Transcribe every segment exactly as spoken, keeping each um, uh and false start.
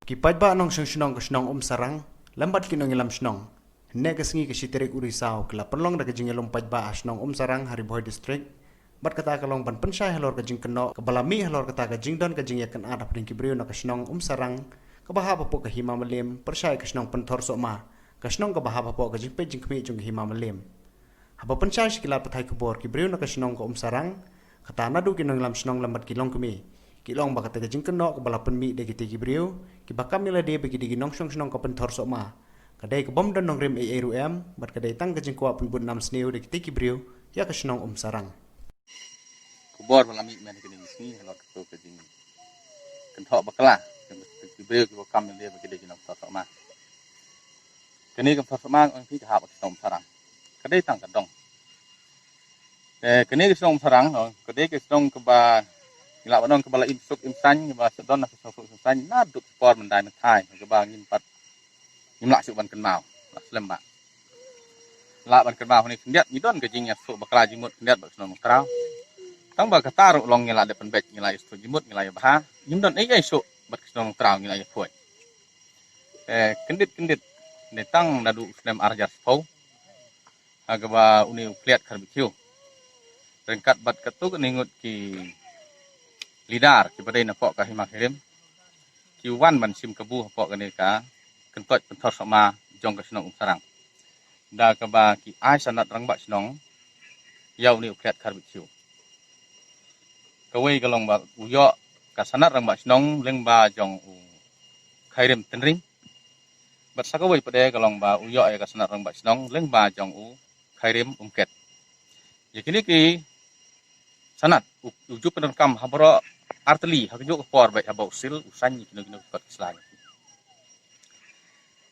Ki paidbah nongshong shnong ka shnong Umsarang lem bad ki nongïalam shnong, hynne ka sngi ka shi tarik u Risaw ki la pynlong da ka jingïalum paidbah ha shnong Umsarang ha Ri Bhoi District. Bad kata ka long ban pynshai halor ka jingkynnoh kaba la mih halor kata ka jingdon ka jingïakynad hapdeng ki briew na ka shnong Umsarang kaba hap hapoh ka Hima Mylliem pyrshah ïa ka shnong Pynthor Sohma, ka shnong kaba hap hapoh ka jingpeit jingkhmih jong ka Hima Mylliem. Haba pynshai sha ki lad pathai khubor ki briew na ka shnong ka Umsarang, kata naduh ki nongïalam shnong lem bad ki longkmie, ki la ong ba kata ka jingkynnoh kaba la pynmih da kitei ki briew kiba kam ïa lade ba ki dei ki nongshong shnong ka Pynthor Sohma ka dei ka bym don nongrim ei ei ruh em, bad ka dei tang ka jingkwah pynbud nam sniew da kitei ki briew ïa ka shnong Umsarang. Khubor ba la mih mynne kane ka sngi halor kata ka jingkynnoh bakla ki briew kiba kam ïa lade ba ki dei ki nongshong shnong Pynthor Sohma. Kane ka Pynthor Sohma, ong phi, ka hap ha ka shnong Umsarang. Ka dei tang ka dong. Eh, kane ka shnong Umsarang, oh, ka dei ka shnong kaba ngi lah ban ong kaba la im suk im saiñ, kaba sa don ha ka shnong suk shnong saiñ naduh ka por mynta mynta, kaba ngim pat, ngim lah shuh ban kynmaw, lah slem bha. Lah ban kynmaw hangne khyndiat ngi don ka jingïasoh bakla jingmut khyndiat bad ka shnong Nongtraw. Tang ba kata ruh long ngi la dep pynbeit, ngi la ïasoh jingmut, ngi la ïa bha. Ngim don ei ei shuh bad ka shnong Nongtraw, ngi la ïa phuid. Eh, kyndit kyndit, ne tang naduh u snem ar hajar shiphew, ha kaba une u Khliehtkharbythiew ryngkat bad katto katne ngut ki leader kiba dei na poh ka Hima Khyrim ki wan ban shim kabu hapoh kane ka kyntoit Pynthor Sohma jong ka shnong Umsarang, da kaba ki ai sanad rangbah shnong ïa une u Khliehtkharbythiew. Kawei ka long ba u ïoh ka sanad rangbah shnong lyngba jong u Khairim Tynring. Bad sa kawei pat de ka long ba u ïoh ïa ka sanad rangbah shnong lyngba jong u Khairim Umket. Ïa kine ki sanad u, u ju pyndonkam ha baroh artylli ha kajuh ka por bad haba u sil u saiñ ïa kino kino ki kot ki sla.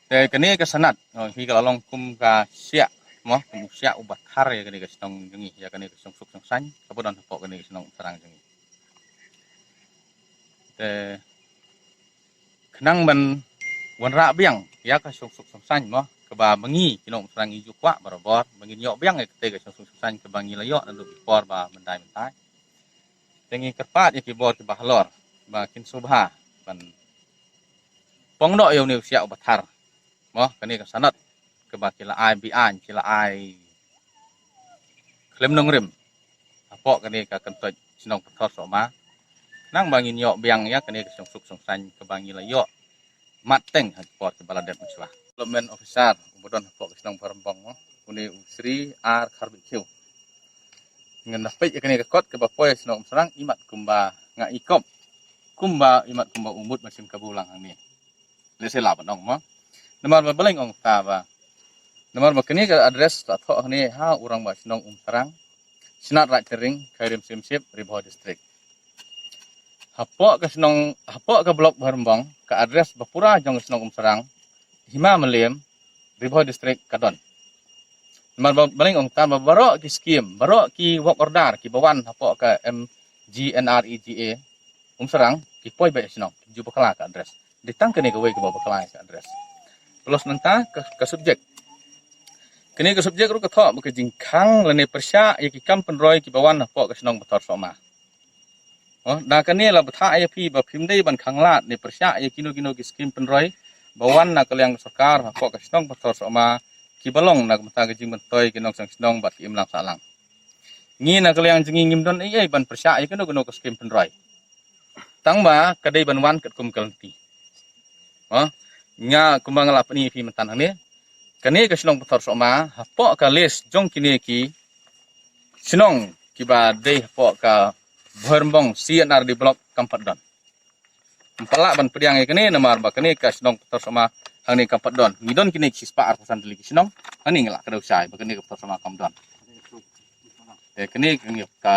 Te kane ka sanad, oh, hi ka la long kum ka shiah, mo, kum u shiah uba thar ïa kane ka shnong jong ngi, ïa kane ka shnong suk shnong saiñ kaba don hapoh kane ka shnong Umsarang jong ngi. Te khnang ban wanrah biang ïa ka shnong suk shnong saiñ, mo, kaba ma ngi ki nong Umsarang ngi ju kwah barabor ba ngin ïoh biang ïa kata ka shnong suk shnong saiñ kaba ngi la ïoh naduh ki por ba mynta mynta. Te ngi kyrpad ïa ki bor kiba halor ba kin sngewbha ban pyndonkam ïa une u shiah uba thar, mo, kane ka sanad kaba ki la ai beaiñ, ki la ai khlem nongrim hapoh kane ka kyntoit shnong Pynthor Sohma, khnang ba ngin ïoh biang ïa kane ka shnong suk shnong saiñ kaba ngi la ïoh mat teng ha ki por kiba la dep mynshuwa. Development Officer uba don hapoh ka shnong Bhoirymbong, mo, une u Shri R Kharbythiew. Ngan da peit ïa kane ka kot kaba poi shnong Umsarang, imat kumba nga i kop, kumba, imat kumba u mut ban shim kabu lang hangne. Lehse lah ban ong, mo. Namar ba balei nga ong kata ba, namar ba kane ka address la thoh hangne ha u rangbah shnong Umsarang, Shnat Raid Tynring, Khairim Syiemship, Ri Bhoi District. Hapoh ka shnong, hapoh ka block Bhoirymbong, ka address ba pura jong ka shnong Umsarang, Hima Mylliem, Ri Bhoi District ka don. Namar ba balei nga ong kata ba baroh ki skim, baroh ki work order kiba wan hapoh ka M G N R E G A Umsarang ki poi beit ha shnong, ki ju bakla ka address. Dei tang kane kawei kaba bakla ka address. Plus nangta ka, ka subject. Kane ka subject ruh ka thoh ba ka jingkhang lane pyrshah ïa ki kam pynroi kiba wan hapoh ka shnong Pynthor Sohma. Oh, da kane la bthah ïa phi ba phim dei ban khanglad ne pyrshah ïa kino kino ki skim pynroi ba wan na ka liang ka sorkar hapoh ka shnong Pynthor Sohma kiba long na ka bynta ka jingmyntoi ki nongshong shnong bad ki imlang sahlang. Ngi na ka liang jong ngi ngim don ei ei ban pyrshah ïa kino kino ka skim pynroi. Tang ba ka dei ban wan katkum ka lynti. Ha? Nga kumba nga la pyni ïa phi mynta hangne, kane ka shnong Pynthor Sohma hapoh ka list jong kine ki shnong kiba dei hapoh ka Bhoirymbong C and R D block kam pat don. Ym pat lah ban pdiang ïa kane namar ba kane ka shnong Pynthor Sohma hangne kam pat don. Ngi don kine ki shispah arphew san tylli ki shnong. Hangne ngi lah kdew shai ba kane ka Pynthor Sohma kam don. Te kane ka, ka,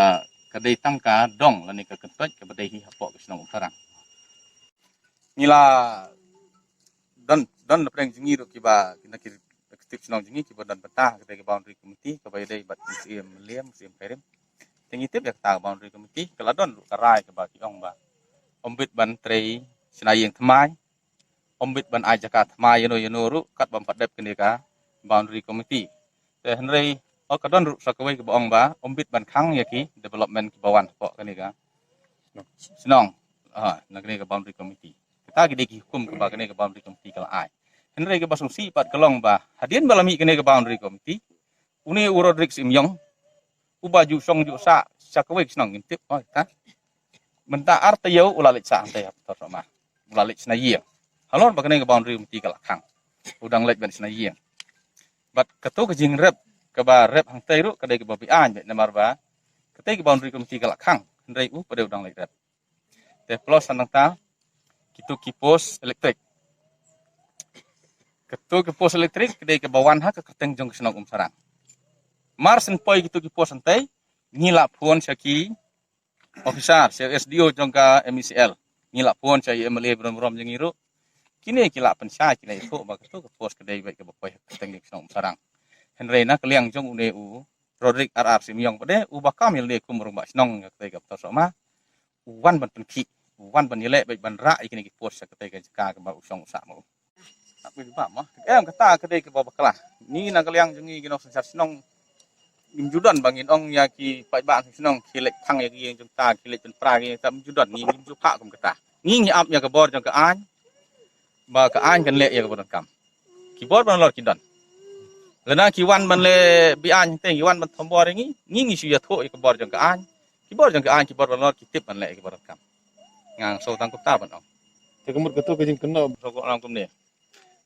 ka dei tang ka dong lane ka kyntoit kaba dei hi hapoh ka shnong Umsarang. Ngi la don, don na pdeng jong ngi ruh kiba, na ki executive shnong jong ngi kiba don bynta ha kata ka boundary committee kaba ïadei bad u Syiem Mylliem, u Syiem Khairim. Te ngi tip ïa kata ka boundary committee ka la don ruh ka rai kaba ki ong ba ym bit ban trei shna ïing thymmai, ym bit ban ai jaka thymmai ïano ïano ruh katba ym pat dep kane ka boundary committee. Te hynrei, oh, ka don ruh sa kawei kaba ong ba ym bit ban khang ïa ki development kiba wan hapoh kane ka shnong, ha, na kane ka boundary committee. Kata ki dei ki hukum kaba kane ka boundary committee ka la ai. Hynrei kaba sngewsih pat ka long ba hadien ba la mih kane ka boundary committee, une u Roderick Syiem Iong, uba ju shong ju sah sha kawei ka shnong ngim tip, oh, ka mynta ar taïew u la leit sah hangtei ha Pynthorsohma. U la leit shna ïing. Halor ba kane ka boundary committee ka la khang, u dang leit ban shna ïing. Bad kato ka jingrep kaba rep hangtei ruh ka dei kaba beaiñ bad namar ba katei ka boundary committee ka la khang, hynrei u pat u dang leit rep. Te plus nangta kitu ki post elektrik. Kitu ki post elektrik ka dei kaba wan ha ka kyrteng jong ka shnong Umsarang. Mar shen poi kitu ki post hangtei, ngi la phone sha ki officer, sha S D O jong ka M E C L. Ngi la phone sha i M L A burom burom jong ngi ruh. Kine ki la pynshai, ki la ïathuh ba kitu ki post ka dei beit kaba poi ha ka kyrteng jong ka shnong Umsarang. Hynrei na ka liang jong une u Roderick R R Syiem Iong pat de, uba kam ïalade kum u rangbah shnong ïa katei ka Pynthorsohma, u wan ban pynkhih, u wan ban ïaleh beit ban rah ïa kine ki post sha katei ka jaka kaba u shong u sah ma u. Em, kata ka dei kaba bakla. Ngi na ka liang jong ngi ki nongsynshar shnong, ngim ju don ba ngin ong ïa ki paidbah shnong ki leit phang ïa ki ïing jong ta, ki leit pynpra ki ïing jong ta, ngim ju don, ngi ngim ju phah kum kata. Ngi ngi ap ïa ka bor jong ka aiñ, ba ka aiñ kan leh ïa kaba donkam. Ki bor ban lor ki don. Lada ki wan ban leh beaiñ hangtei, ki wan ban thombor ïa ngi, ngi ngi shu ïathuh ïa ka bor jong ka aiñ. Ki bor jong ka aiñ, ki bor ban lor ki tip ban leh ïa kaba donkam. Nga sngewthuh tang kumta ban ong. Te ka mut kato ka jingkynnoh ba ka ong kumne,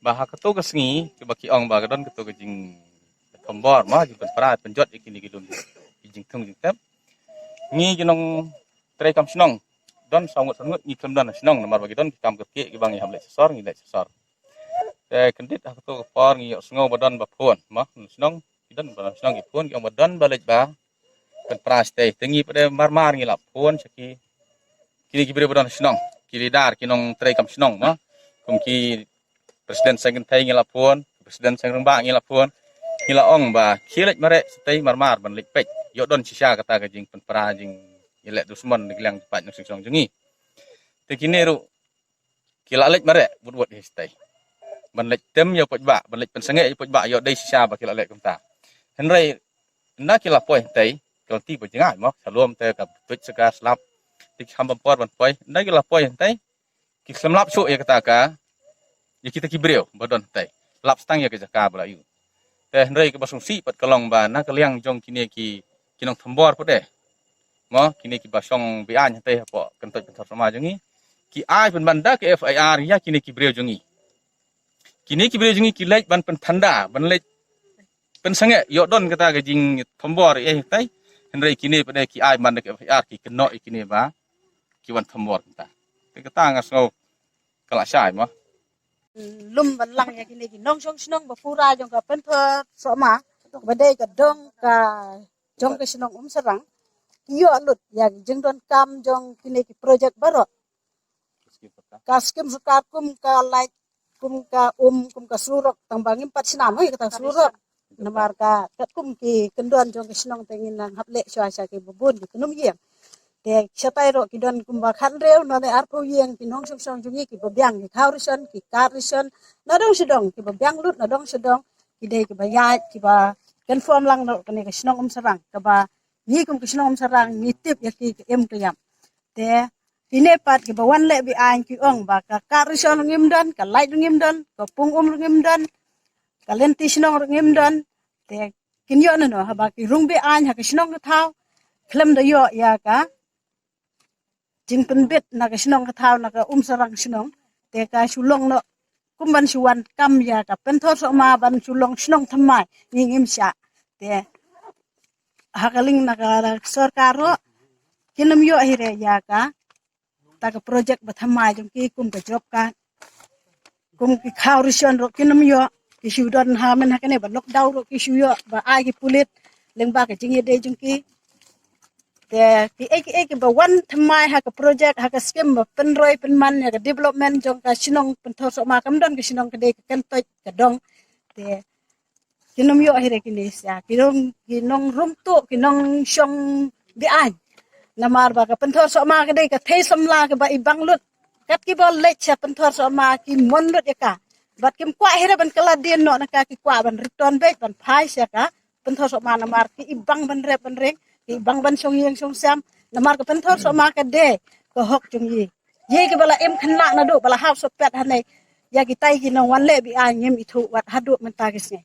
ba ha kato ka sngi kaba ki ong ba ka don kato ka jingthombor, ma, jingpynpra pynjot ïa kine ki lum, ki jingthung jingtep. Ngi ki nongtrei kam shnong, don saw ngut saw ngut ngi khlem don ha shnong namar ba ki don ki kam kyrkieh kiba ngi hap leit sha sor, ngi leit sha sor. Te kyndit ha kato ka por ngi ïohsngew ba don ba phone, ma, shnong, ki don ba shnong ki phone, ki ong ba don ba leit ba pynpra shatei. Te ngi pat de mar mar ngi la phone sha ki, kine ki briew ba don shnong, ki leader, ki nongtrei kam shnong, ma, kum ki president seng kynthei ngi la phone, president seng rangbah ngi la phone. Ngi la ong ba ki leit mareh shatei mar mar ban leit peit, ïoh don shisha kata ka jingpynpra, jingïaleh dusmon na ka liang ki paid nongshong shnong jong ngi. Te kine ruh ki la leit mareh wut wut hi shatei ban leit tem ïa u paidbah, ban leit pynsangeh ïa u paidbah, ïoh dei shisha ba ki la leh kumta. Hynrei ynda ki la poi hangtei, ki la lynti ba jngai, mo, shalom te ka tuid sha ka slap. Te ki kham bam por ban poi, ynda ki la poi hangtei, ki khlem lap shuh ïa kata ka, ïa kita ki briew ba don hangtei. Lap tang ïa ka jaka ba la ïoh. Te hynrei kaba sngewsih pat ka long ba na ka liang jong kine ki, ki nongthombor pat de, mo, kine kiba shong beaiñ hangtei hapoh kyntoit Pynthorsohma jong ngi, ki ai pynban da ka F I R ïa kine ki briew jong ngi. Kine ki briew jong ngi ki leit ban pynthanda, ban leit pynsangeh, ïoh don kata ka jingthombor ïa hangtei. Hynrei kine pat de ki ai pynban da ka F I R, ki kynnoh ïa kine ba ki wan thombor kumta. Te kata nga sngew ka la shai, mo. Lum ban lang ïa kine ki nongshong shnong ba pura jong ka Pynthorsohma, ba dei ka dong ka jong ka shnong Umsarang, ki ïoh lut ïa ki jingdonkam jong kine ki projek baroh. Ka skim sorkar kum ka light, kum ka um, kum ka surok, tang ba ngim pat shna mo ïa kata surok. Namar ka katkum ki kyndon jong ka shnong te ngin nang hap leh shuwa sha ki babun ki kynum ïing. Te shatai ruh ki don kumba khathynriew, nane arphew ïing ki nongshong shnong jong ngi kiba biang, ki khaw ration, ki kar ration, na dong sha dong, kiba biang lut na dong sha dong, ki dei kiba ïaid, kiba confirm lang ruh kane ka shnong Umsarang, kaba ngi kum ka shnong Umsarang ngi tip ïa ki ka im ka ïap. Te kine pat kiba wan leh beaiñ ki ong ba ka kar ration ruh ngim don, ka light ruh ngim don, ka pung um ruh ngim don, ka lynti shnong ruh ngim don. Te kin ïoh nano haba ki rung beaiñ ha ka shnong ka thaw, khlem da ïoh ïa ka jingpynbit na ka shnong ka thaw, na ka Umsarang shnong. Te ka shu long noh kum ban shu wan kam ïa ka Pynthorsohma ban shu long shnong thymmai, ngi ngim shah. Te ha ka liang na ka sorkar ruh kin ym ïoh hi re ïa kata ka projek ba thymmai jong ki, kum ka job card, kum ki khaw ration ruh kin ym ïoh. Ki shu don ha, mynta ha kane ba lockdown ruh ki shu ïoh ba ai ki pulit lyngba ka jingïadei jong ki. Te kiei kiei kiba wan thymmai ha ka projek, ha ka skim ba pynroi pynman ïa ka development jong ka shnong Pynthorsohma, kam don ka shnong, ka dei ka kyntoit ka dong. Te kin ym ïoh hi re kine sha ki nong, ki nongrung tuh, ki nongshong beaiñ. Namar ba ka Pynthorsohma ka dei ka thei samla kaba i bang lut. Kat kiba leit sha Pynthorsohma ki mon lut ïa ka. Bad kim kwah hi re ban kylla dien noh na ka, ki kwah ban return back, ban phai sha ka Pynthorsohma, namar ki i bang ban rep ban reng, ki i bang ban shong ïing shong sem. Namar ka Pynthorsohma ka dei ka hok jong ngi. Ye ki ba la im khynnah naduh ba la hap sopet hangne. Ya ki tai ki nong wan leh bi ai ngim ithuh wat haduh mynta ki sngi.